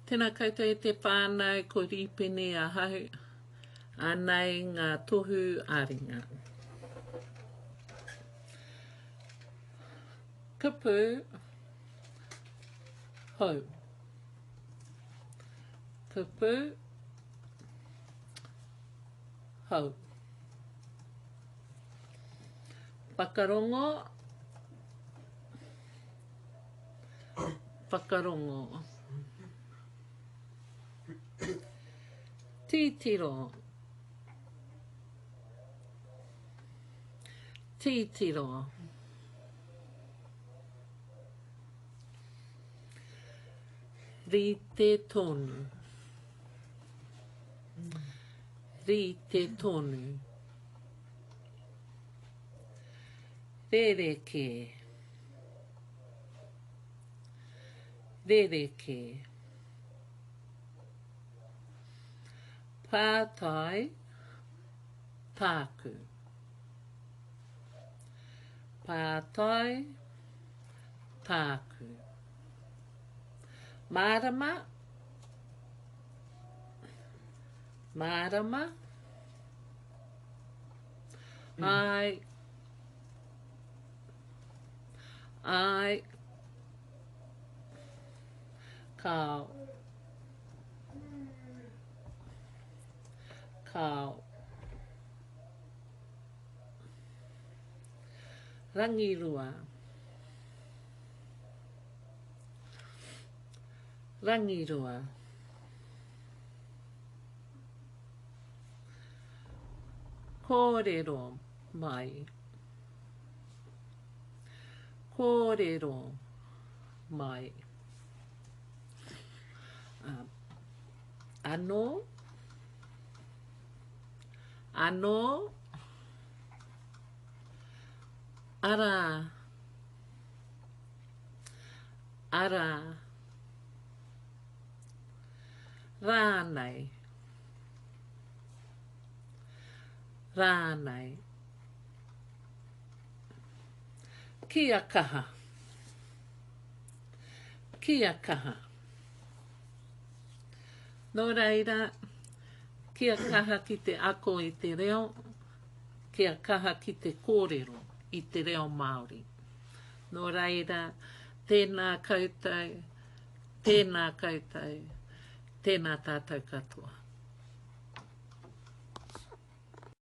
Tēnā koutou e te whānau, ko Rīpene ahau. Anei ngā tohu ā-ringa. Kupu hou. Kupu hou. Whakarongo Whakarongo. Titiro. Titiro. Rite tonu. Rite tonu. Rerekē. Rerekē. Pātai, tāku. Pātai, tāku. Mārama, mārama. Āe, Āe. Kāo. Kāo. Rangirua. Rangirua. Kōrero mai. Kōrero mai. Anō. Anō. Arā. Arā. Rānei. Rānei. Kia kaha. Kia kaha. Nō reira, kia kaha ki te ako i te reo, kia kaha ki te kōrero i te reo Māori. Nō reira, tēnā koutou, tēnā koutou, tēnā tātou katoa.